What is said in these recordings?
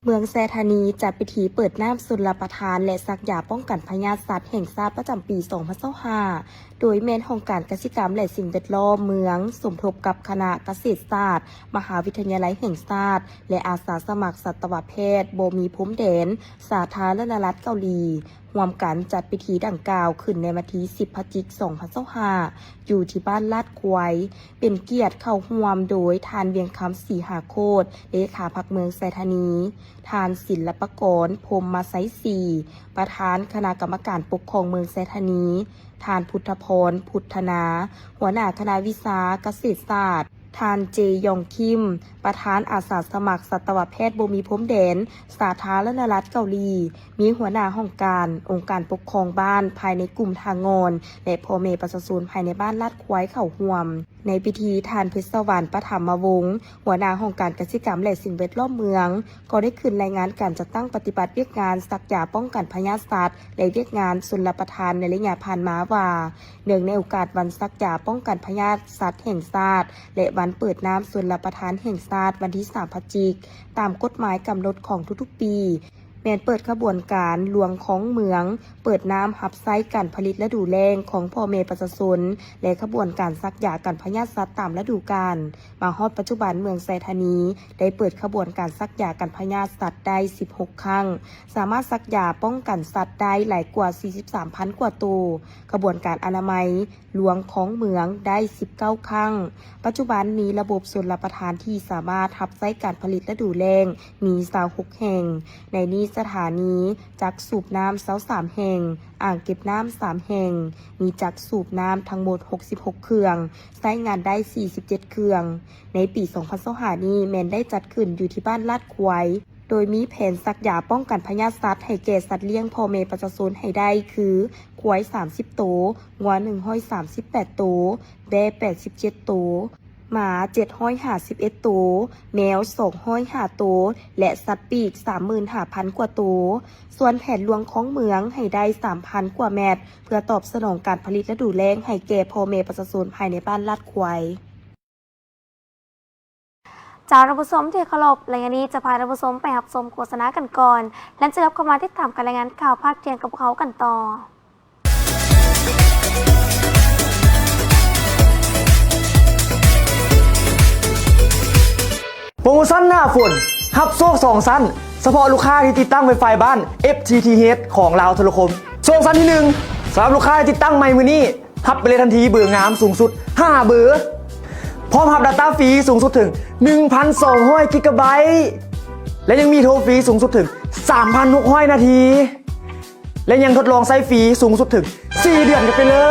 ເມືອງໄຊທານີຈັດພິທີເປີດນ້ຳຊົນລະປະທານ ແລະ ສັກຢາປ້ອງກັນພະຍາດສັດແຫ່ງຊາດປະຈຳປີສອງພັນຊາວຫ້າ ໂດຍແມ່ນຫ້ອງການກະສິກຳ ແລະ ສິ່ງແວດລ້ອມເມືອງ ສົມທົບກັບຄະນະກະເສດສາດ ມະຫາວິທະຍາໄລແຫ່ງຊາດ ແລະ ອາສາສະໝັກສັດຕະວະແພດບໍ່ມີພົມແດນ ສາທາລະນະລັດເກົາຫຼີ ຮ່ວມກັນຈັດພິທີດັ່ງກ່າວຂຶ້ນໃນວັນທີສິບ ພະຈິກ ສອງພັນຊາວຫ້າ ຢູ່ທີ່ບ້ານລາດຄວາຍ, ເປັນກຽດເຂົ້າຮ່ວມໂດຍທ່ານ ວຽງຄຳ ສີຫາໂຄດ ເລຂາພັກເມືອງໄຊທານີ, ທ່ານ ສິນລະປະກອນ ພົມມະໄຊສີ ປະທານຄະນະກຳມະການປົກຄອງເມືອງໄຊທານີ, ທ່ານ ພຸດທະພອນ ພຸດທະນາ ຫົວໜ້າຄະນະວິຊາກະເສດສາດ, ທ່ານ ເຈ ຢອງຄິມ ປະທານອາສາສະໝັກສັດຕະວະແພດບໍ່ມີພົມແດນ ສາທາລະນະລັດເກົາຫຼີ, ມີຫົວໜ້າຫ້ອງການ, ອົງການປົກຄອງບ້ານພາຍໃນກຸ່ມທ່າງ່ອນ ແລະ ພໍ່ແມ່ປະຊາຊົນພາຍໃນບ້ານລາດຄວາຍເຂົ້າຮ່ວມ. ໃນພິທີ, ທ່ານ ເພັດສະຫວັນ ປະຖຳມະວົງ ຫົວໜ້າຫ້ອງການກະສິກຳ ແລະ ສິ່ງແວດລ້ອມເມືອງ ກໍໄດ້ຂຶ້ນລາຍງານການຈັດຕັ້ງປະຕິບັດວຽກງານສັກຢາປ້ອງກັນພະຍາດສັດ ແລະ ວຽກງານຊົນລະປະທານໃນໄລຍະຜ່ານມາວ່າ, ເນື່ອງໃນໂອກາດວັນສັກຢາປ້ອງກັນພະຍາດສັດແຫ່ງຊາດ ແລະ ວັນເປີດນ້ຳຊົນລະປະທານແຫ່ງຊາດ ວັນທີສາມ ພະຈິກ, ຕາມກົດໝາຍກຳນົດຂອງທຸກໆປີ, ແມ່ນເປີດຂະບວນການຫຼວງຄອງເມືອງ, ເປີດນ້ຳຮັບໃຊ້ການຜະລິດລະດູແລ້ງຂອງພໍ່ແມ່ປະຊາຊົນ ແລະ ຂະບວນການສັກຢາກັນພະຍາດສັດຕາມລະດູການ. ມາຮອດປັດຈຸບັນ, ເມືອງໄຊທານີໄດ້ເປີດຂະບວນການສັກຢາກັນພະຍາດສັດໄດ້ສິບຫົກຄັ້ງ, ສາມາດສັກຢາປ້ອງກັນສັດໄດ້ຫຼາຍກວ່າສີ່ສິບສາມພັນກວ່າໂຕ, ຂະບວນການອະນາໄມຫຼວງຄອງເມືອງໄດ້ສິບເກົ້າຄັ້ງ. ປັດຈຸບັນມີລະບົບຊົນລະປະທານທີ່ສາມາດຮັບໃຊ້ການຜະລິດລະດູແລ້ງມີຊາວຫົກແຫ່ງ, ໃນນີ້ສະຖານີຈັກສູບນ້ຳຊາວສາມແຫ່ງ, ອ່າງເກັບນ້ຳສາມແຫ່ງ, ມີຈັກສູບນ້ຳທັງໝົດຫົກສິບຫົກເຄື່ອງ, ໃຊ້ງານໄດ້ສີ່ສິບເຈັດເຄື່ອງ. ໃນປີສອງພັນຊາວຫ້ານີ້ແມ່ນໄດ້ຈັດຂຶ້ນຢູ່ທີ່ບ້ານລາດຄວາຍ, ໂດຍມີແຜນສັກຢາປ້ອງກັນພະຍາດສັດໃຫ້ແກ່ສັດລ້ຽງພໍ່ແມ່ປະຊາຊົນໃຫ້ໄດ້ຄື ຄວາຍສາມສິບໂຕ, ງົວໜຶ່ງຮ້ອຍສາມສິບແປດໂຕ, ແບ້ແປດສິບເຈັດໂຕ, ໝາເຈັດຮ້ອຍຫ້າສິບເອັດໂຕ, ແມວສອງຮ້ອຍຫ້າໂຕ ແລະ ສັດປີກສາມໝື່ນຫ້າພັນກວ່າໂຕ. ສ່ວນແຜນຫຼວງຄອງເມືອງໃຫ້ໄດ້ສາມພັນກວ່າແມັດ ເພື່ອຕອບສະໜອງການຜະລິດລະດູແລ້ງໃຫ້ແກ່ພໍ່ແມ່ປະຊາຊົນພາຍໃນບ້ານລາດຄວາຍ. ເຈົ້າ ທ່ານຜູ້ຊົມທີ່ເຄົາລົບ, ລະຍະນີ້ຈະພາທ່ານຜູ້ຊົມໄປຮັບຊົມໂຄສະນາກັນກ່ອນ, ຫຼັງຈາກນັ້ນກັບເຂົ້າມາຕິດຕາມການລາຍງານຂ່າວພາກທ່ຽງກັບພວກເຮົາກັນຕໍ່. ໂປຣໂມຊັນໜ້າຝົນ ຮັບໂຊກສອງຊັ້ນ ສະເພາະລູກຄ້າທີ່ຕິດຕັ້ງໄວຟາຍບ້ານ ເອັຟທີທີເອັດ ຂອງລາວໂທລະຄົມ. ໂຊກຊັ້ນທີໜຶ່ງ ສຳລັບລູກຄ້າທີ່ຕິດຕັ້ງໃໝ່ມື້ນີ້ ຮັບໄປເລີຍທັນທີເບີງາມສູງສຸດຫ້າເບີ ພ້ອມຮັບດາຕ້າຟຣີສູງສຸດເຖິງໜຶ່ງພັນສອງຮ້ອຍກິກະໄບ ແລະ ຍັງມີໂທຟຣີສູງສຸດເຖິງສາມພັນຫົກຮ້ອຍນາທີ ແລະ ຍັງທົດລອງໃຊ້ຟຣີສູງສຸດເຖິງສີ່ເດືອນກັນໄປເລີ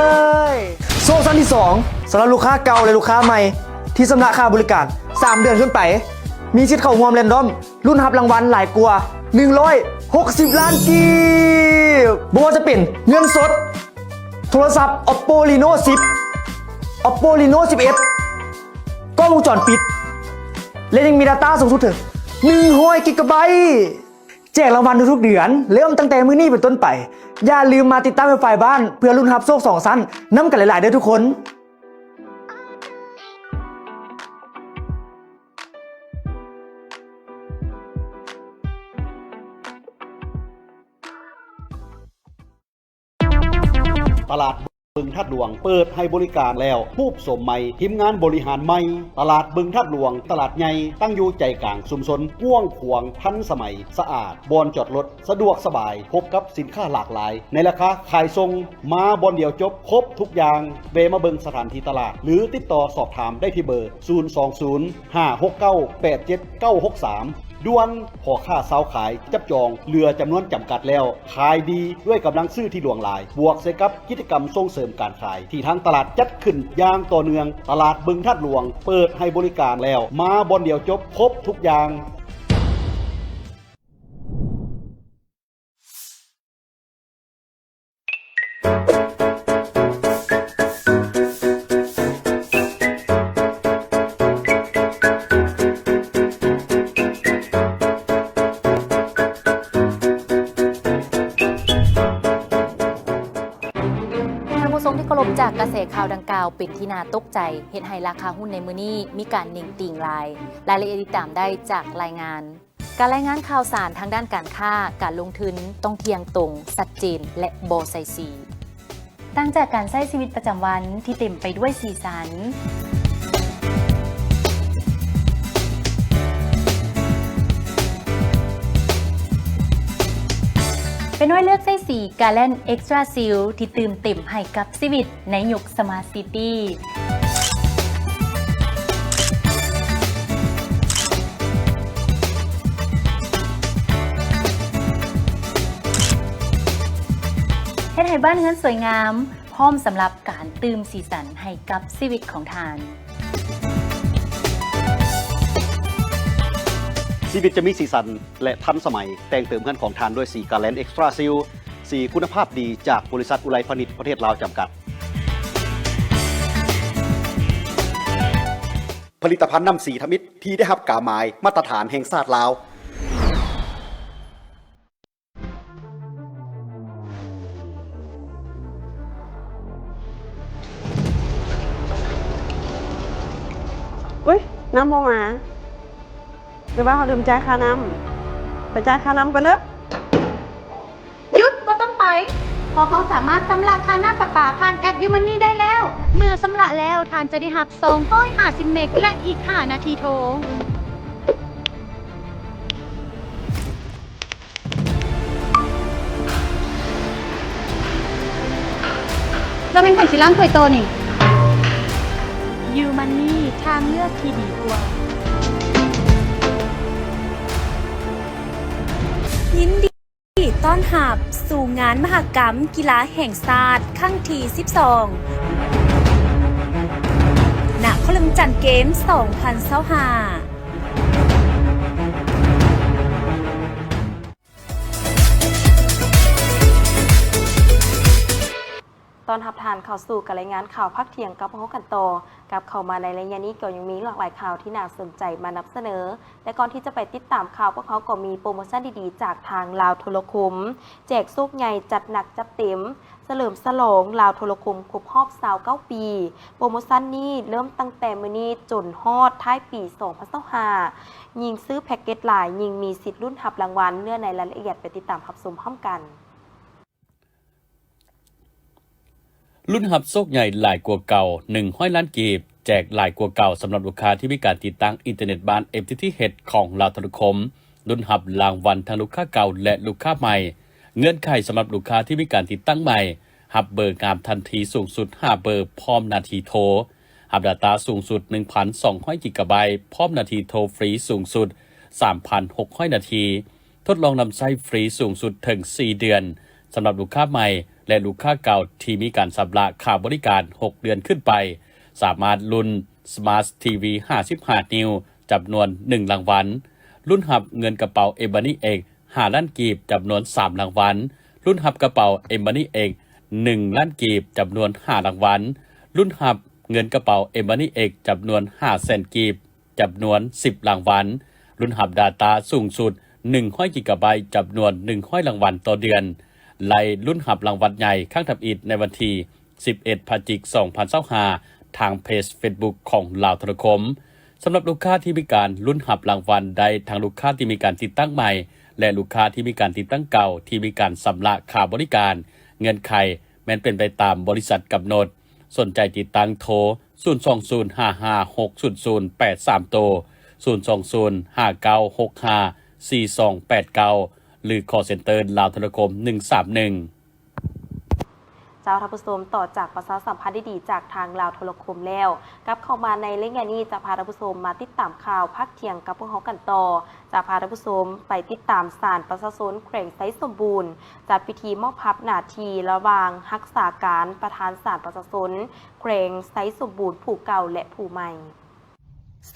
ຍ. ໂຊກຊັ້ນທີສອງ ສຳລັບລູກຄ້າເກົ່າ ແລະ ລູກຄ້າໃໝ່ທີ່ຊຳລະຄ່າບໍລິການສາມເດືອນຂຶ້ນໄປ ມີສິດເຂົ້າຮ່ວມແຣນດອມ ລຸ້ນຮັບລາງວັນຫຼາຍກວ່າໜຶ່ງຮ້ອຍຫົກສິບລ້ານກີບ ບໍ່ວ່າຈະເປັນເງິນສົດ, ໂທລະສັບ Oppo Reno ສິບ, Oppo Reno ສິບເອັດ, ກ້ອງວົງຈອນປິດ ແລະ ຍັງມີດາຕ້າສູງສຸດເຖິງໜຶ່ງຮ້ອຍກິກະໄບ. ແຈກລາງວັນທຸກໆເດືອນ ເລີ່ມຕັ້ງແຕ່ມື້ນີ້ເປັນຕົ້ນໄປ. ຢ່າລືມມາຕິດຕັ້ງໄວຟາຍບ້ານ ເພື່ອລຸ້ນຮັບໂຊກສອງຊັ້ນນຳກັນຫຼາຍໆເດີທຸກຄົນ. ຕະຫຼາດ ບຶງທາດຫຼວງ ເປີດໃຫ້ບໍລິການແລ້ວ ຮູບໂສມໃໝ່, ທີມງານບໍລິຫານໃໝ່. ຕະຫຼາດບຶງທາດຫຼວງ ຕະຫຼາດໃຫຍ່ ຕັ້ງຢູ່ໃຈກາງຊຸມຊົນ, ກວ້າງຂວາງ, ທັນສະໄໝ, ສະອາດ, ບ່ອນຈອດລົດສະດວກສະບາຍ, ພົບກັບສິນຄ້າຫຼາກຫຼາຍ ໃນລາຄາຂາຍສົ່ງ. ມາບ່ອນດຽວຈົບ, ຄົບທຸກຢ່າງ. ແວ່ມາເບິ່ງສະຖານທີ່ຕະຫຼາດ ຫຼື ຕິດຕໍ່ສອບຖາມໄດ້ທີ່ເບີ ສູນສອງສູນ ຫ້າຫົກເກົ້າ ແປດເຈັດເກົ້າຫົກສາມ. ດ່ວນ! ພໍ່ຄ້າຊາວຂາຍຈັບຈອງເຫຼືອຈຳນວນຈຳກັດແລ້ວ. ຂາຍດີດ້ວຍກຳລັງຊື້ທີ່ຫຼວງຫຼາຍ, ບວກໃສ່ກັບກິດຈະກຳສົ່ງເສີມການຂາຍທີ່ທາງຕະຫຼາດຈັດຂຶ້ນຢ່າງຕໍ່ເນື່ອງ. ຕະຫຼາດບຶງທາດຫຼວງເປີດໃຫ້ບໍລິການແລ້ວ. ມາບ່ອນດຽວຈົບ, ຄົບທຸກຢ່າງ. ທ່ານຜູ້ຊົມທີ່ເຄົາລົບ, ຈາກກະແສຂ່າວດັ່ງກ່າວເປັນທີ່ໜ້າຕົກໃຈ, ເຮັດໃຫ້ລາຄາຫຸ້ນໃນມື້ນີ້ມີການເໜັງຕີງຫຼາຍ. ລາຍລະອຽດຕິດຕາມໄດ້ຈາກລາຍງານ. ການລາຍງານຂ່າວສານທາງດ້ານການຄ້າ, ການລົງທຶນຕ້ອງທ່ຽງຕົງ, ຊັດເຈນ ແລະ ບໍ່ໃສ່ສີ. ຕ່າງຈາກການໃຊ້ຊີວິດປະຈຳວັນທີ່ເຕັມໄປດ້ວຍສີສັນ. ເປັນໜ່ວຍເລືອກໃຊ້ສີ Garland Extra Shield ທີ່ຕື່ມເຕັມໃຫ້ກັບຊີວິດໃນຍຸກ Smart City. ເຮັດໃຫ້ບ້ານເຮືອນສວຍງາມ, ພ້ອມສຳລັບການຕື່ມສີສັນໃຫ້ກັບຊີວິດຂອງທ່ານ. ຊີວິດຈະມີສີສັນ ແລະ ທັນສະໄໝ. ແຕ່ງເຕີມເຮືອນຂອງທ່ານດ້ວຍສີ Garland Extra Shield ສີຄຸນນະພາບດີຈາກບໍລິສັດອຸໄລພານິດ ປະເທດລາວ ຈຳກັດ. ຜະລິດຕະພັນນ້ຳສີທຳອິດທີ່ໄດ້ຮັບກາໝາຍມາດຕະຖານແຫ່ງຊາດລາວ. ອຸ້ຍ ນ້ຳບໍ່ມາ ຫຼືວ່າເຮົາລືມຈ່າຍຄ່ານ້ຳ? ໄປຈ່າຍຄ່ານ້ຳກ່ອນເດີ້. ຢຸດ! ບໍ່ຕ້ອງໄປ, ເພາະເຮົາສາມາດຊຳລະຄ່ານ້ຳປະປາຜ່ານແອັບ YouMoney ໄດ້ແລ້ວ. ເມື່ອຊຳລະແລ້ວ, ທ່ານຈະໄດ້ຮັບສອງຮ້ອຍຫ້າສິບເມັກ ແລະ ອີກຫ້ານາທີໂທ. ແລ້ວແມ່ນໃຜຊິລ້າງຖ້ວຍຕໍ່ນີ້? YouMoney ທາງເລືອກທີ່ດີກວ່າ. ຍິນດີຕ້ອນຮັບສູ່ງານມະຫະກຳກິລາແຫ່ງຊາດຄັ້ງທີສິບສອງ ນະຄອນຫຼວງວຽງຈັນເກມສອງພັນຊາວຫ້າ. ຕ້ອນຮັບທ່ານເຂົ້າສູ່ການລາຍງານຂ່າວພາກທ່ຽງກັບພວກເຮົາກັນຕໍ່. ກັບເຂົ້າມາໃນໄລຍະນີ້ກໍຍັງມີຫຼາກຫຼາຍຂ່າວທີ່ໜ້າສົນໃຈມານຳສະເໜີ, ແຕ່ກ່ອນທີ່ຈະໄປຕິດຕາມຂ່າວ, ພວກເຮົາກໍມີໂປຣໂມຊັນດີໆຈາກທາງລາວໂທລະຄົມ, ແຈກໂຊກໃຫຍ່ ຈັດໜັກຈັດເຕັມ ສະເຫຼີມສະຫຼອງລາວໂທລະຄົມຄົບຮອບຊາວເກົ້າປີ. ໂປຣໂມຊັນນີ້ເລີ່ມຕັ້ງແຕ່ມື້ນີ້ຈົນຮອດທ້າຍປີສອງພັນຊາວຫ້າ. ຍິ່ງຊື້ແພັກເກັດຫຼາຍ, ຍິ່ງມີສິດລຸ້ນຮັບລາງວັນ. ເນື້ອໃນລາຍລະອຽດໄປຕິດຕາມຮັບຊົມພ້ອມກັນ. ລຸ້ນຮັບໂຊກໃຫຍ່ຫຼາຍກວ່າເກົ່າ ໜຶ່ງຮ້ອຍລ້ານກີບ, ແຈກຫຼາຍກວ່າເກົ່າສຳລັບລູກຄ້າທີ່ມີການຕິດຕັ້ງອິນເຕີເນັດບ້ານ FTTH ຂອງລາວໂທລະຄົມ. ລຸ້ນຮັບລາງວັນທັງລູກຄ້າເກົ່າ ແລະ ລູກຄ້າໃໝ່. ເງື່ອນໄຂສຳລັບລູກຄ້າທີ່ມີການຕິດຕັ້ງໃໝ່, ຮັບເບີງາມທັນທີສູງສຸດຫ້າເບີ ພ້ອມນາທີໂທ. ຮັບດາຕ້າສູງສຸດ ໜຶ່ງພັນສອງຮ້ອຍ ກິກາໄບ ພ້ອມນາທີໂທຟຣີສູງສຸດ ສາມພັນຫົກຮ້ອຍນາທີ. ທົດລອງນຳໃຊ້ຟຣີສູງສຸດເຖິງສີ່ເດືອນ ສຳລັບລູກຄ້າໃໝ່ ແລະ ລູກຄ້າເກົ່າທີ່ມີການຊຳລະຄ່າບໍລິການຫົກເດືອນຂຶ້ນໄປ, ສາມາດລຸ້ນ Smart ທີວີ ຫ້າສິບຫ້ານິ້ວ ຈຳນວນໜຶ່ງລາງວັນ, ລຸ້ນຮັບເງິນກະເປົາ M-Money X ຫ້າລ້ານກີບ ຈຳນວນສາມລາງວັນ, ລຸ້ນຮັບກະເປົາ M-Money X ໜຶ່ງລ້ານກີບ ຈຳນວນຫ້າລາງວັນ, ລຸ້ນຮັບເງິນກະເປົາ M-Money X ຈຳນວນຫ້າແສນກີບ ຈຳນວນສິບລາງວັນ, ລຸ້ນຮັບດາຕ້າສູງສຸດໜຶ່ງຮ້ອຍກິກາໄບ ຈຳນວນໜຶ່ງຮ້ອຍລາງວັນຕໍ່ເດືອນ, ແລະ ລຸ້ນຮັບລາງວັນໃຫຍ່ຄັ້ງທຳອິດໃນວັນທີສິບເອັດ ພະຈິກ ສອງພັນຊາວຫ້າ ທາງເພຈ Facebook ຂອງລາວໂທລະຄົມ. ສຳລັບລູກຄ້າທີ່ມີການລຸ້ນຮັບລາງວັນໄດ້ທັງລູກຄ້າທີ່ມີການຕິດຕັ້ງໃໝ່ ແລະ ລູກຄ້າທີ່ມີການຕິດຕັ້ງເກົ່າທີ່ມີການຊຳລະຄ່າບໍລິການ. ເງື່ອນໄຂແມ່ນເປັນໄປຕາມບໍລິສັດກຳນົດ. ສົນໃຈຕິດຕັ້ງໂທ ສູນສອງສູນຫ້າຫ້າຫົກສູນສູນແປດສາມໂຕ, ສູນສອງສູນຫ້າເກົ້າຫົກຫ້າສີ່ສອງແປດເກົ້າ ຫຼື call center ລາວໂທລະຄົມ ໜຶ່ງສາມໜຶ່ງ. ເຈົ້າ ທ່ານຜູ້ຊົມ, ຕໍ່ຈາກປະຊາສຳພັນດີໆຈາກທາງລາວໂທລະຄົມແລ້ວ, ກັບເຂົ້າມາໃນໄລຍະນີ້ ຈະພາທ່ານຜູ້ຊົມມາຕິດຕາມຂ່າວພາກທ່ຽງກັບພວກເຮົາກັນຕໍ່. ຈະພາທ່ານຜູ້ຊົມໄປຕິດຕາມສານປະຊາຊົນແຂວງໄຊສົມບູນ ຈັດພິທີມອບຮັບໜ້າທີ່ລະຫວ່າງຮັກສາການປະທານສານປະຊາຊົນແຂວງໄຊສົມບູນຜູ້ເກົ່າ ແລະ ຜູ້ໃໝ່.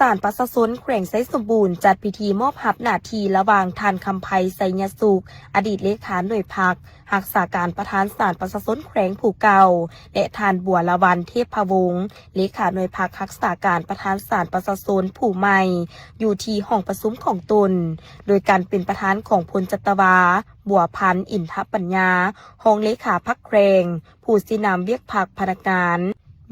ສານປະຊາຊົນແຂວງໄຊສົມບູນ ຈັດພິທີມອບຮັບໜ້າທີ່ລະຫວ່າງທ່ານ ຄຳໄພ ໄຊຍະສຸກ ອະດີດເລຂາໜ່ວຍພັກ ຮັກສາການປະທານສານປະຊາຊົນແຂວງຜູ້ເກົ່າ ແລະ ທ່ານ ບົວລະວັນ ເທບພະວົງ ເລຂາໜ່ວຍພັກຮັກສາການປະທານສານປະຊາຊົນຜູ້ໃໝ່ ຢູ່ທີ່ຫ້ອງປະຊຸມຂອງຕົນ, ໂດຍການເປັນປະທານຂອງພົນຈັດຕະວາ ບົວພັນ ອິນທະປັນຍາ ຮອງເລຂາພັກແຂວງ, ຜູ້ຊີ້ນຳວຽກພັກພະນັກງານ,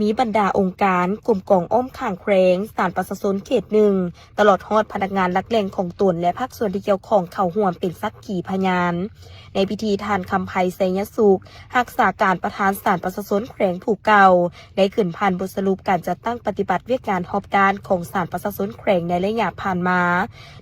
ມີບັນດາອົງການ, ກົມກອງອ້ອມຂ້າງແຂວງ, ສານປະຊາຊົນເຂດໜຶ່ງ ຕະຫຼອດຮອດພະນັກງານຫຼັກແຫຼ່ງຂອງຕົນ ແລະ ພາກສ່ວນທີ່ກ່ຽວຂ້ອງເຂົ້າຮ່ວມເປັນສັກຂີພະຍານ. ໃນພິທີ ທ່ານ ຄຳໄພ ໄຊຍະສຸກ ຮັກສາການປະທານສານປະຊາຊົນແຂວງຜູ້ເກົ່າ ໄດ້ຂຶ້ນຜ່ານບົດສະຫຼຸບການຈັດຕັ້ງປະຕິບັດວຽກງານຮອບດ້ານຂອງສານປະຊາຊົນແຂວງໃນໄລຍະຜ່ານມາ,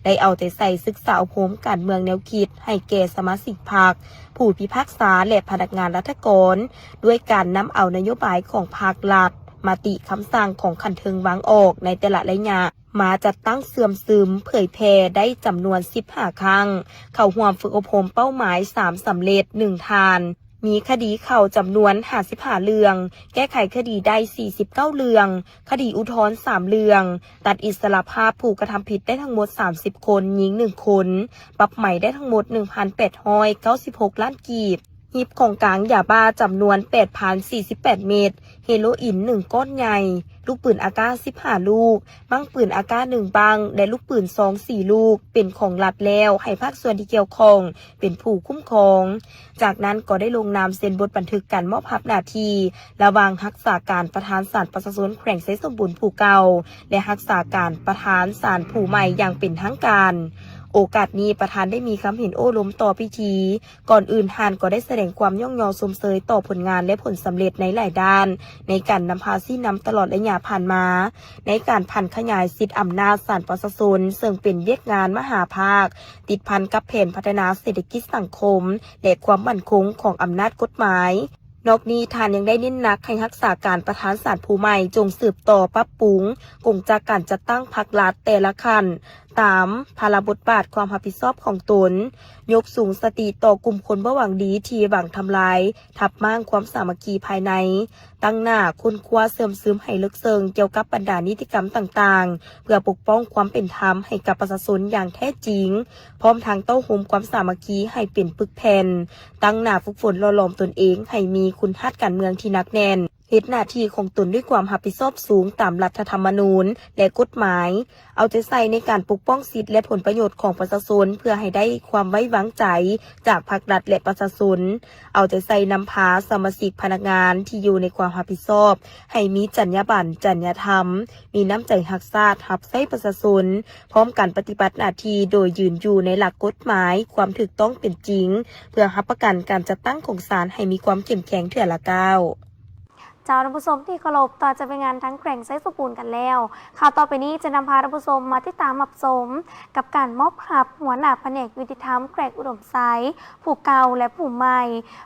ໄດ້ເອົາໃຈໃສ່ສຶກສາອົບຮົມການເມືອງແນວຄິດໃຫ້ແກ່ສະມາຊິກພັກ, ຜູ້ພິພາກສາ ແລະ ພະນັກງານລັດຖະກອນ ດ້ວຍການນຳເອົານະໂຍບາຍຂອງພັກລັດ, ມະຕິຄຳສັ່ງຂອງຂັ້ນເທິງວາງອອກໃນແຕ່ລະໄລຍະ ມາຈັດຕັ້ງເຊື່ອມຊຶມເຜີຍແຜ່ໄດ້ຈຳນວນສິບຫ້າຄັ້ງ, ເຂົ້າຮ່ວມຝຶກອົບຮົມເປົ້າໝາຍສາມສຳເລັດໜຶ່ງທ່ານ, ມີຄະດີເຂົ້າຈຳນວນຫ້າສິບຫ້າເລື່ອງ, ແກ້ໄຂຄະດີໄດ້ສີ່ສິບເກົ້າເລື່ອງ, ຄະດີອຸທອນສາມເລື່ອງ, ຕັດອິດສະຫຼະພາບຜູ້ກະທຳຜິດໄດ້ທັງໝົດສາມສິບຄົນ, ຍິງໜຶ່ງຄົນ, ປັບໃໝໄດ້ທັງໝົດໜຶ່ງພັນແປດຮ້ອຍເກົ້າສິບຫົກລ້ານກີບ, ຮີບຂອງກາງຢາບ້າຈຳນວນແປດພັນສີ່ສິບແປດເມັດ, ເຮໂລອິນໜຶ່ງກ້ອນໃຫຍ່, ລູກປືນອາກາສິບຫ້າລູກ, ບັ້ງປືນອາກາໜຶ່ງບັ້ງ ແລະ ລູກປືນຊອງສີ່ລູກ ເປັນຂອງລັດແລ້ວ ໃຫ້ພາກສ່ວນທີ່ກ່ຽວຂ້ອງເປັນຜູ້ຄຸ້ມຄອງ. ຈາກນັ້ນກໍໄດ້ລົງນາມເຊັນບົດບັນທຶກການມອບຮັບໜ້າທີ່ ລະຫວ່າງຮັກສາການປະທານສານປະຊາຊົນແຂວງໄຊສົມບູນຜູ້ເກົ່າ ແລະ ຮັກສາການປະທານສານຜູ້ໃໝ່ຢ່າງເປັນທາງການ. ໂອກາດນີ້ ປະທານໄດ້ມີຄຳເຫັນໂອ້ລົມຕໍ່ພິທີ. ກ່ອນອື່ນທ່ານກໍໄດ້ສະແດງຄວາມຍ້ອງຍໍຊົມເຊີຍຕໍ່ຜົນງານ ແລະ ຜົນສຳເລັດໃນຫຼາຍດ້ານ ໃນການນຳພາຊີ້ນຳຕະຫຼອດໄລຍະຜ່ານມາ ໃນການຜັນຂະຫຍາຍສິດອຳນາດສານປະຊາຊົນ, ເຊິ່ງເປັນວຽກງານມະຫາພາກ ຕິດພັນກັບແຜນພັດທະນາເສດຖະກິດສັງຄົມ ແລະ ຄວາມໝັ້ນຄົງຂອງອຳນາດກົດໝາຍ. ນອກນີ້ທ່ານຍັງໄດ້ເນັ້ນໜັກໃຫ້ຮັກສາການປະທານສານຜູ້ໃໝ່ຈົ່ງສືບຕໍ່ປັບປຸງກົງຈັກການຈັດຕັ້ງພັກລັດແຕ່ລະຂັ້ນ ຕາມພາລະບົດບາດຄວາມຮັບຜິດຊອບຂອງຕົນ, ຍົກສູງສະຕິຕໍ່ກຸ່ມຄົນບໍ່ຫວັງດີທີ່ຫວັງທຳລາຍທັບມ້າງຄວາມສາມັກຄີພາຍໃນ, ຕັ້ງໜ້າຄົ້ນຄວ້າເຊື່ອມຊຶມໃຫ້ເລິກເຊິ່ງກ່ຽວກັບບັນດານິຕິກຳຕ່າງໆ ເພື່ອປົກປ້ອງຄວາມເປັນທຳໃຫ້ກັບປະຊາຊົນຢ່າງແທ້ຈິງ, ພ້ອມທັງເຕົ້າໂຮມຄວາມສາມັກຄີໃຫ້ເປັນປຶກແຜ່ນ, ຕັ້ງໜ້າຝຶກຝົນຫຼໍ່ຫຼອມຕົນເອງໃຫ້ມີຄຸນທາດການເມືອງທີ່ໜັກແໜ້ນ, ເຮັດໜ້າທີ່ຂອງຕົນດ້ວຍຄວາມຮັບຜິດຊອບສູງຕາມລັດຖະທຳມະນູນ ແລະ ກົດໝາຍ, ເອົາໃຈໃສ່ໃນການປົກປ້ອງສິດ ແລະ ຜົນປະໂຫຍດຂອງປະຊາຊົນ ເພື່ອໃຫ້ໄດ້ຄວາມໄວ້ວາງໃຈຈາກພັກລັດ ແລະ ປະຊາຊົນ, ເອົາໃຈໃສ່ນຳພາສະມາຊິກພະນັກງານທີ່ຢູ່ໃນຄວາມຮັບຜິດຊອບ ໃຫ້ມີຈັນຍາບັນ, ຈັນຍາທຳ, ມີນ້ຳໃຈຮັກຊາດ, ຮັບໃຊ້ປະຊາຊົນ, ພ້ອມກັນປະຕິບັດໜ້າທີ່ໂດຍຢືນຢູ່ໃນຫຼັກກົດໝາຍ, ຄວາມຖືກຕ້ອງເປັນຈິງ, ເພື່ອຮັບປະກັນການຈັດຕັ້ງຂອງສານໃຫ້ມີຄວາມເຂັ້ມແຂງເທື່ອລະກ້າວ. ເຈົ້າ ທ່ານຜູ້ຊົມທີ່ເຄົາລົບ, ຕໍ່ຈາກວຽກງານທາງແຂວງໄຊສົມບູນກັນແລ້ວ, ຂ່າວຕໍ່ໄປນີ້ຈະນຳພາທ່ານຜູ້ຊົມມາຕິດຕາມຮັບຊົມກັບການມອບຮັບຫົວໜ້າພະແນກຍຸຕິທຳແຂວງອຸດົມໄຊ ຜູ້ເກົ່າ ແລະ ຜູ້ໃໝ່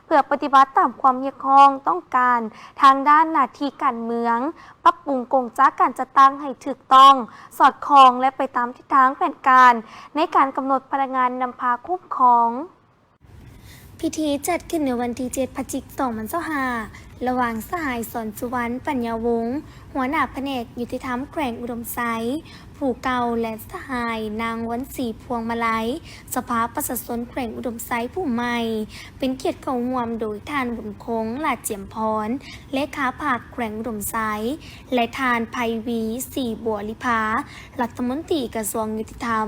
ເພື່ອປະຕິບັດຕາມຄວາມຮຽກຮ້ອງຕ້ອງການທາງດ້ານໜ້າທີ່ການເມືອງ, ປັບປຸງກົງຈັກການຈັດຕັ້ງໃຫ້ຖືກຕ້ອງ, ສອດຄ່ອງ ແລະ ໄປຕາມທິດທາງແຜນການໃນການກຳນົດພະນັກງານນຳພາຄຸ້ມຄອງ. ພິທີຈັດຂຶ້ນໃນວັນທີເຈັດ ພະຈິກ ສອງພັນຊາວຫ້າ ລະຫວ່າງສະຫາຍ ສອນສຸວັນ ປັນຍາວົງ ຫົວໜ້າພະແນກຍຸຕິທຳແຂວງອຸດົມໄຊ ຜູ້ເກົ່າ ແລະ ສະຫາຍ ນາງ ວັນສີ ພວງມາໄລ ສະພາປະຊາຊົນແຂວງອຸດົມໄຊຜູ້ໃໝ່, ເປັນກຽດເຂົ້າຮ່ວມໂດຍທ່ານ ບຸນຄົງ ຫຼ້າຈຽມພອນ ເລຂາພັກແຂວງອຸດົມໄຊ ແລະ ທ່ານ ໄພວີ ສີບົວລິພາ ລັດຖະມົນຕີກະຊວງຍຸຕິທຳ,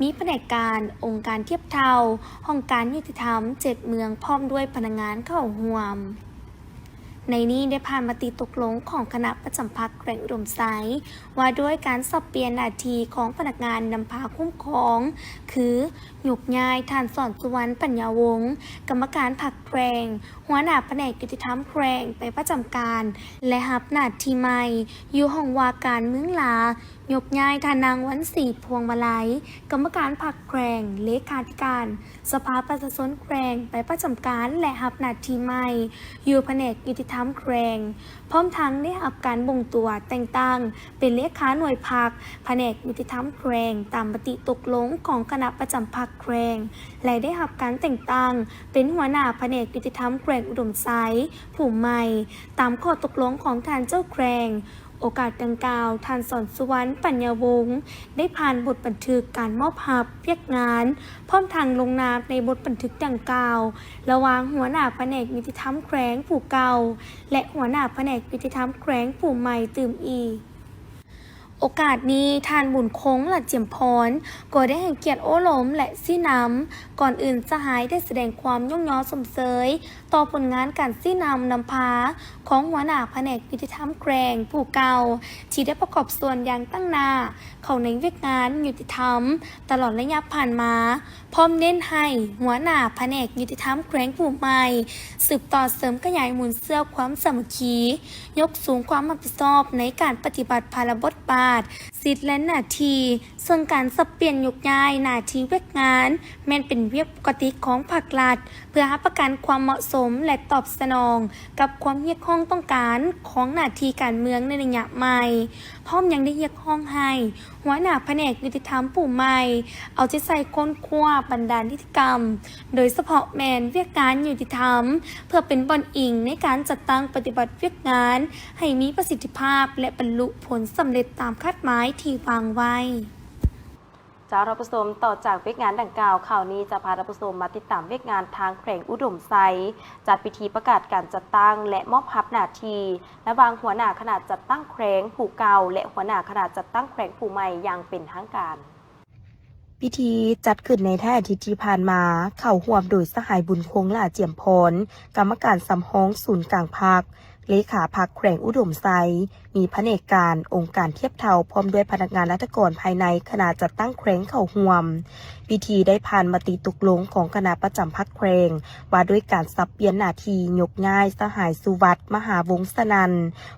ມີພະແນກການ, ອົງການທຽບເທົ່າ, ຫ້ອງການຍຸຕິທຳເຈັດເມືອງ ພ້ອມດ້ວຍພະນັກງານເຂົ້າຮ່ວມ. ໃນນີ້ໄດ້ຜ່ານມະຕິຕົກລົງຂອງຄະນະປະຈຳພັກແຂວງອຸດົມໄຊ ວ່າດ້ວຍການສັບປ່ຽນໜ້າທີ່ຂອງພະນັກງານນຳພາຄຸ້ມຄອງ ຄື ຍົກຍ້າຍທ່ານ ສອນສຸວັນ ປັນຍາວົງ ກຳມະການພັກແຂວງ ຫົວໜ້າພະແນກຍຸຕິທຳແຂວງ ໄປປະຈຳການ ແລະ ຮັບໜ້າທີ່ໃໝ່ຢູ່ຫ້ອງວ່າການເມືອງຫຼາ, ຍົກຍ້າຍທ່ານນາງ ວັນສີ ພວງມາໄລ ກຳມະການພັກແຂວງ ເລຂາທິການສະພາປະຊາຊົນແຂວງ ໄປປະຈຳການ ແລະ ຮັບໜ້າທີ່ໃໝ່ຢູ່ພະແນກຍຸຕິທຳແຂວງ, ພ້ອມທັງໄດ້ຮັບການບົ່ງຕົວແຕ່ງຕັ້ງເປັນເລຂາໜ່ວຍພັກພະແນກຍຸຕິທຳແຂວງ ຕາມມະຕິຕົກລົງຂອງຄະນະປະຈຳພັກແຂວງ ແລະ ໄດ້ຮັບການແຕ່ງຕັ້ງເປັນຫົວໜ້າພະແນກຍຸຕິທຳແຂວງອຸດົມໄຊຜູ້ໃໝ່ ຕາມຂໍ້ຕົກລົງຂອງທ່ານເຈົ້າແຂວງ. ໂອກາດດັ່ງກ່າວ, ທ່ານ ສອນສຸວັນ ປັນຍາວົງ ໄດ້ຜ່ານບົດບັນທຶກການມອບຮັບວຽກງານ, ພ້ອມທັງລົງນາມໃນບົດບັນທຶກດັ່ງກ່າວ ລະຫວ່າງຫົວໜ້າພະແນກຍຸຕິທຳແຂວງຜູ້ເກົ່າ ແລະ ຫົວໜ້າພະແນກຍຸຕິທຳແຂວງຜູ້ໃໝ່ຕື່ມອີກ. ໂອກາດນີ້ ທ່ານ ບຸນຄົງ ຫຼ້າຈຽມພອນ ກໍໄດ້ໃຫ້ກຽດໂອ້ລົມ ແລະ ຊີ້ນຳ. ກ່ອນອື່ນ ສະຫາຍໄດ້ສະແດງຄວາມຍ້ອງຍໍຊົມເຊີຍຕໍ່ຜົນງານການຊີ້ນຳນຳພາຂອງຫົວໜ້າພະແນກຍຸຕິທຳແຂວງຜູ້ເກົ່າ ທີ່ໄດ້ປະກອບສ່ວນຢ່າງຕັ້ງໜ້າເຂົ້າໃນວຽກງານຍຸຕິທຳຕະຫຼອດໄລຍະຜ່ານມາ. ພ້ອມເນັ້ນໃຫ້ຫົວໜ້າພະແນກຍຸຕິທຳແຂວງຜູ້ໃໝ່ ສືບຕໍ່ເສີມຂະຫຍາຍມູນເຊື້ອຄວາມສາມັກຄີ, ຍົກສູງຄວາມຮັບຜິດຊອບໃນການປະຕິບັດພາລະບົດບາດ, ສິດ ແລະ ໜ້າທີ່, ເຊິ່ງການສັບປ່ຽນຍົກຍ້າຍໜ້າທີ່ວຽກງານ ແມ່ນເປັນວຽກປົກກະຕິຂອງພາກລັດ ເພື່ອຮັບປະກັນຄວາມເໝາະສົມ ແລະ ຕອບສະໜອງກັບຄວາມຮຽກຮ້ອງຕ້ອງການຂອງໜ້າທີ່ການເມືອງໃນໄລຍະໃໝ່. ພ້ອມຍັງໄດ້ຮຽກຮ້ອງໃຫ້ ຫົວໜ້າພະແນກຍຸຕິທຳຜູ້ໃໝ່ ເອົາໃຈໃສ່ຄົ້ນຄວ້າບັນດານິຕິກຳ, ໂດຍສະເພາະແມ່ນວຽກງານຍຸຕິທຳ ເພື່ອເປັນບ່ອນອີງໃນການຈັດຕັ້ງປະຕິບັດວຽກງານໃຫ້ມີປະສິດທິພາບ ແລະ ບັນລຸຜົນສຳເລັດຕາມຄາດໝາຍທີ່ວາງໄວ້. ເຈົ້າ ທ່ານຜູ້ຊົມ, ຕໍ່ຈາກວຽກງານດັ່ງກ່າວ, ຂ່າວນີ້ຈະພາທ່ານຜູ້ຊົມມາຕິດຕາມວຽກງານທາງແຂວງອຸດົມໄຊ ຈັດພິທີປະກາດການຈັດຕັ້ງ ແລະ ມອບຮັບໜ້າທີ່ ລະຫວ່າງຫົວໜ້າຄະນະຈັດຕັ້ງແຂວງຜູ້ເກົ່າ ແລະ ຫົວໜ້າຄະນະຈັດຕັ້ງແຂວງຜູ້ໃໝ່ຢ່າງເປັນທາງການ. ພິທີຈັດຂຶ້ນໃນທ້າຍອາທິດທີ່ຜ່ານມາ, ເຂົ້າຮ່ວມໂດຍສະຫາຍ ບຸນຄົງ ຫຼ້າຈຽມພອນ, ກຳມະການສຳຮອງສູນກາງພັກ, ເລຂາພັກແຂວງອຸດົມໄຊ, ມີພະແນກການ, ອົງການທຽບເທົ່າ, ພ້ອມດ້ວຍພະນັກງານລັດຖະກອນພາຍໃນຄະນະຈັດຕັ້ງແຂວງເຂົ້າຮ່ວມ. ພິທີໄດ້ຜ່ານມະຕິຕົກລົງຂອງຄະນະປະຈຳພັກແຂວງ ວ່າດ້ວຍການສັບປ່ຽນໜ້າທີ່ຍົກຍ້າຍສະຫາຍ ສຸວັດ ມະຫາວົງສະນັນ,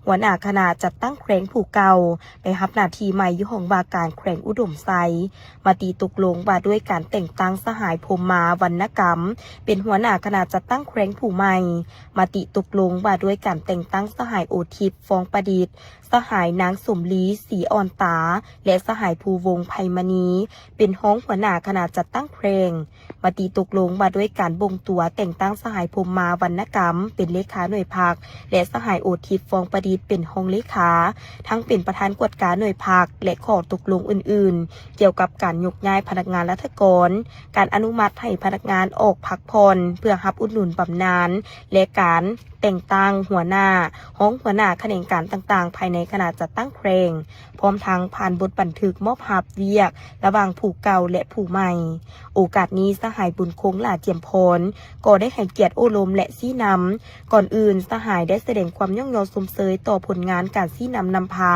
ຫົວໜ້າຄະນະຈັດຕັ້ງແຂວງຜູ້ເກົ່າ, ໄປຮັບໜ້າທີ່ໃໝ່ຢູ່ຫ້ອງວ່າການແຂວງອຸດົມໄຊ. ມະຕິຕົກລົງວ່າດ້ວຍການແຕ່ງຕັ້ງສະຫາຍ ພົມມາ ວັນນະກຳ ເປັນຫົວໜ້າຄະນະຈັດຕັ້ງແຂວງຜູ້ໃໝ່. ມະຕິຕົກລົງວ່າດ້ວຍການແຕ່ງຕັ້ງສະຫາຍ ໂອທິບ ຟອງປະດິດ, ສະຫາຍ ນາງ ສົມລີ ສີອ່ອນຕາ ແລະ ສະຫາຍ ພູວົງ ໄພມະນີ ເປັນຮອງຫົວໜ້າຄະນະຈັດຕັ້ງແຂວງ. ມະຕິຕົກລົງວ່າດ້ວຍການບົ່ງຕົວແຕ່ງຕັ້ງສະຫາຍ ພົມມາ ວັນນະກຳ ເປັນເລຂາໜ່ວຍພັກ ແລະ ສະຫາຍ ໂອທິບ ຟອງປະດິດ ເປັນຮອງເລຂາ, ທັງເປັນປະທານກວດກາໜ່ວຍພັກ ແລະ ຂໍ້ຕົກລົງອື່ນໆ ກ່ຽວກັບການຍົກຍ້າຍພະນັກງານລັດຖະກອນ, ການອະນຸມັດໃຫ້ພະນັກງານອອກພັກຜ່ອນເພື່ອຮັບອຸດໜູນບຳນານ ແລະ ການແຕ່ງຕັ້ງຫົວໜ້າ, ຮອງຫົວໜ້າຂະແໜງການຕ່າງໆ ພາຍໃນຄະນະຈັດຕັ້ງແຂວງ. ພ້ອມທັງຜ່ານບົດບັນທຶກມອບຮັບວຽກລະຫວ່າງຜູ້ເກົ່າ ແລະ ຜູ້ໃໝ່. ໂອກາດນີ້ ສະຫາຍ ບຸນຄົງ ຫຼ້າຈຽມພອນ ກໍໄດ້ໃຫ້ກຽດໂອ້ລົມ ແລະ ຊີ້ນຳ. ກ່ອນອື່ນ ສະຫາຍໄດ້ສະແດງຄວາມຍ້ອງຍໍຊົມເຊີຍຕໍ່ຜົນງານການຊີ້ນຳນຳພາ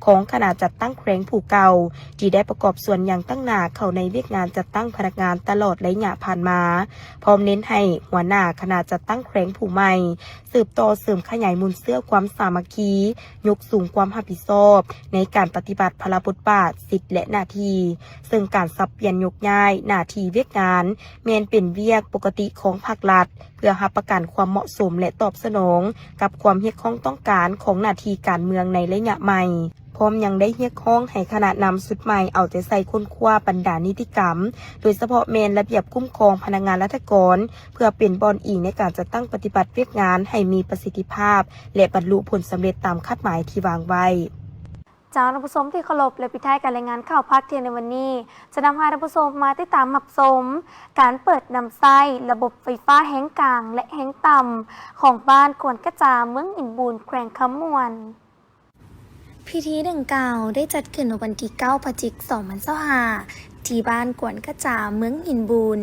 ຂອງຄະນະຈັດຕັ້ງແຂວງຜູ້ເກົ່າ ທີ່ໄດ້ປະກອບສ່ວນຢ່າງຕັ້ງໜ້າເຂົ້າໃນວຽກງານຈັດຕັ້ງພະນັກງານຕະຫຼອດໄລຍະຜ່ານມາ, ພ້ອມເນັ້ນໃຫ້ຫົວໜ້າຄະນະຈັດຕັ້ງແຂວງຜູ້ໃໝ່ ສືບຕໍ່ເສີມຂະຫຍາຍມູນເຊື້ອຄວາມສາມັກຄີ, ຍົກສູງຄວາມຮັບຜິດຊອບໃນການປະຕິບັດພາລະບົດບາດ, ສິດ ແລະ ໜ້າທີ່, ເຊິ່ງການສັບປ່ຽນຍົກຍ້າຍໜ້າທີ່ວຽກງານ ແມ່ນເປັນວຽກປົກກະຕິຂອງພາກລັດ ເພື່ອຮັບປະກັນຄວາມເໝາະສົມ ແລະ ຕອບສະໜອງກັບຄວາມຮຽກຮ້ອງຕ້ອງການຂອງໜ້າທີ່ການເມືອງໃນໄລຍະໃໝ່. ພ້ອມຍັງໄດ້ຮຽກຮ້ອງໃຫ້ຄະນະນຳຊຸດໃໝ່ເອົາໃຈໃສ່ຄົ້ນຄວ້າບັນດານິຕິກຳ, ໂດຍສະເພາະແມ່ນລະບຽບຄຸ້ມຄອງພະນັກງານລັດຖະກອນ ເພື່ອເປັນບ່ອນອີງໃນການຈັດຕັ້ງປະຕິບັດວຽກງານໃຫ້ມີປະສິດທິພາບ ແລະ ບັນລຸຜົນສຳເລັດຕາມຄາດໝາຍທີ່ວາງໄວ້. ເຈົ້າ ທ່ານຜູ້ຊົມທີ່ເຄົາລົບ, ແລະ ປິດທ້າຍການລາຍງານຂ່າວພາກທ່ຽງໃນວັນນີ້ ຈະນຳພາທ່ານຜູ້ຊົມມາຕິດຕາມຮັບຊົມການເປີດນຳໃຊ້ລະບົບໄຟຟ້າແຮງກາງ ແລະ ແຮງຕ່ຳຂອງບ້ານກວນກະຈາ ເມືອງຫີນບູນ ແຂວງຄຳມ່ວນ. ພິທີດັ່ງກ່າວໄດ້ຈັດຂຶ້ນໃນວັນທີເກົ້າ ພະຈິກ ສອງພັນຊາວຫ້າ ທີ່ບ້ານກວນກະຈາ ເມືອງຫີນບູນ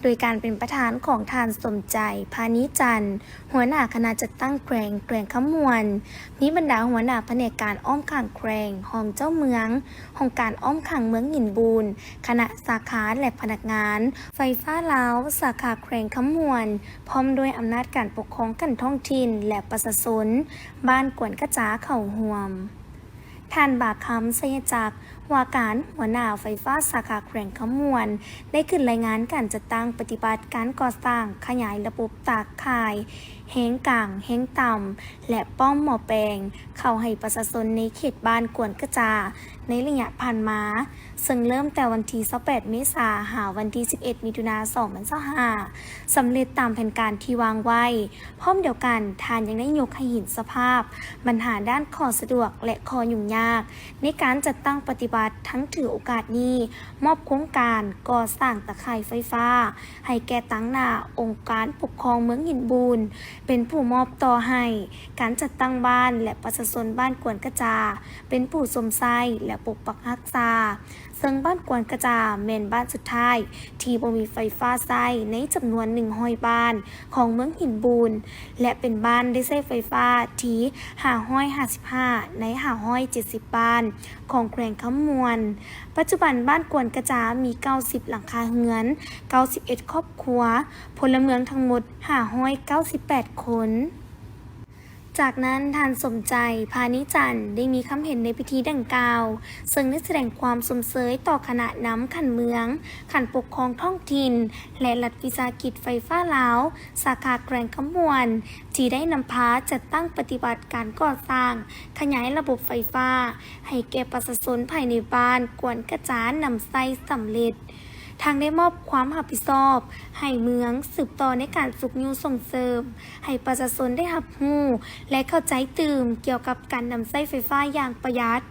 ໂດຍການເປັນປະທານຂອງທ່ານ ສົມໃຈ ພານີຈັນ ຫົວໜ້າຄະນະຈັດຕັ້ງແຂວງ ແຂວງຄຳມ່ວນ, ມີບັນດາຫົວໜ້າພະແນກການອ້ອມຂ້າງແຂວງ, ຮອງເຈົ້າເມືອງ, ຫ້ອງການອ້ອມຂ້າງເມືອງຫີນບູນ, ຄະນະສາຂາ ແລະ ພະນັກງານໄຟຟ້າລາວ ສາຂາແຂວງຄຳມ່ວນ, ພ້ອມດ້ວຍອຳນາດການປົກຄອງຂັ້ນທ້ອງຖິ່ນ ແລະ ປະຊາຊົນບ້ານກວນກະຈາເຂົ້າຮ່ວມ. ທ່ານ ບາຄຳ ໄຊຍະຈັກ ວ່າການຫົວໜ້າໄຟຟ້າສາຂາແຂວງຄຳມ່ວນ ໄດ້ຂຶ້ນລາຍງານການຈັດຕັ້ງປະຕິບັດການກໍ່ສ້າງຂະຫຍາຍລະບົບຕາຂ່າຍແຮງກາງ, ແຮງຕ່ຳ ແລະ ປ້ອມໝໍ້ແປງ ເຂົ້າໃຫ້ປະຊາຊົນໃນເຂດບ້ານກວນກະຈາ ໃນໄລຍະຜ່ານມາ, ເຊິ່ງເລີ່ມແຕ່ວັນທີຊາວແປດ ເມສາ ຫາວັນທີສິບເອັດ ມິຖຸນາ ສອງພັນຊາວຫ້າ ສຳເລັດຕາມແຜນການທີ່ວາງໄວ້. ພ້ອມດຽວກັນ, ທ່ານຍັງໄດ້ຍົກໃຫ້ເຫັນສະພາບບັນຫາດ້ານຂໍ້ສະດວກ ແລະ ຂໍ້ຫຍຸ້ງຍາກໃນການຈັດຕັ້ງປະຕິ ວັດທັງຖືໂອກາດນີ້ມອບໂຄງການກໍ່ສ້າງຕາຂ່າຍໄຟຟ້າໃຫ້ແກ່ຕາງໜ້າອົງການປົກຄອງເມືອງຫີນບູນ ເປັນຜູ້ມອບຕໍ່ໃຫ້ການຈັດຕັ້ງບ້ານ ແລະ ປະຊາຊົນບ້ານກວນກະຈາ ເປັນຜູ້ຊົມໃຊ້ ແລະ ປົກປັກຮັກສາ. ເຊິ່ງບ້ານກວນກະຈາແມ່ນບ້ານສຸດທ້າຍທີ່ບໍ່ມີໄຟຟ້າໃຊ້ໃນຈຳນວນໜຶ່ງຮ້ອຍບ້ານຂອງເມືອງຫີນບູນ ແລະ ເປັນບ້ານໄດ້ໃຊ້ໄຟຟ້າທີຫ້າຮ້ອຍຫ້າສິບຫ້າໃນຫ້າຮ້ອຍເຈັດສິບບ້ານຂອງແຂວງຄຳມ່ວນ. ປັດຈຸບັນບ້ານກວນກະຈາມີເກົ້າສິບຫຼັງຄາເຮືອນ, ເກົ້າສິບເອັດຄອບຄົວ, ພົນລະເມືອງທັງໝົດຫ້າຮ້ອຍເກົ້າສິບແປດຄົນ. ຈາກນັ້ນ ທ່ານ ສົມໃຈ ພານີຈັນ ໄດ້ມີຄຳເຫັນໃນພິທີດັ່ງກ່າວ, ເຊິ່ງໄດ້ສະແດງຄວາມຊົມເຊີຍຕໍ່ຄະນະນຳຂັ້ນເມືອງ, ຂັ້ນປົກຄອງທ້ອງຖິ່ນ ແລະ ລັດວິສາຫະກິດໄຟຟ້າລາວ ສາຂາແຂວງຄຳມ່ວນ ທີ່ໄດ້ນຳພາຈັດຕັ້ງປະຕິບັດການກໍ່ສ້າງຂະຫຍາຍລະບົບໄຟຟ້າໃຫ້ແກ່ປະຊາຊົນພາຍໃນບ້ານກວນກະຈານຳໃຊ້ສຳເລັດ. ທັງໄດ້ມອບຄວາມຮັບຜິດຊອບໃຫ້ເມືອງສືບຕໍ່ໃນການຊຸກຍູ້ສົ່ງເສີມໃຫ້ປະຊາຊົນໄດ້ຮັບຮູ້ ແລະ ເຂົ້າໃຈຕື່ມກ່ຽວກັບການນຳໃຊ້ໄຟຟ້າຢ່າງປະຢັດ,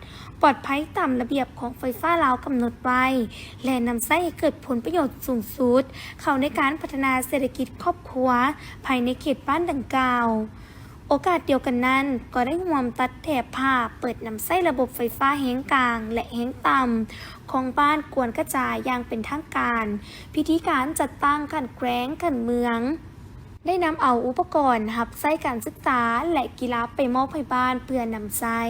ປອດໄພຕາມລະບຽບຂອງໄຟຟ້າລາວກຳນົດໄວ້ ແລະ ນຳໃຊ້ໃຫ້ເກີດຜົນປະໂຫຍດສູງສຸດເຂົ້າໃນການພັດທະນາເສດຖະກິດຄອບຄົວພາຍໃນເຂດບ້ານດັ່ງກ່າວ. ໂອກາດດຽວກັນນັ້ນ ກໍໄດ້ຮ່ວມຕັດແຖບຜ້າເປີດນຳໃຊ້ລະບົບໄຟຟ້າແຮງກາງ ແລະ ແຮງຕ່ຳຂອງບ້ານກວນກະຈາຢ່າງເປັນທາງການ. ພິທີການຈັດຕັ້ງຂັ້ນແຂວງ, ຂັ້ນເມືອງ ໄດ້ນຳເອົາອຸປະກອນຮັບໃຊ້ການສຶກສາ ແລະ ກິລາໄປມອບໃຫ້ບ້ານເພື່ອນຳໃຊ້.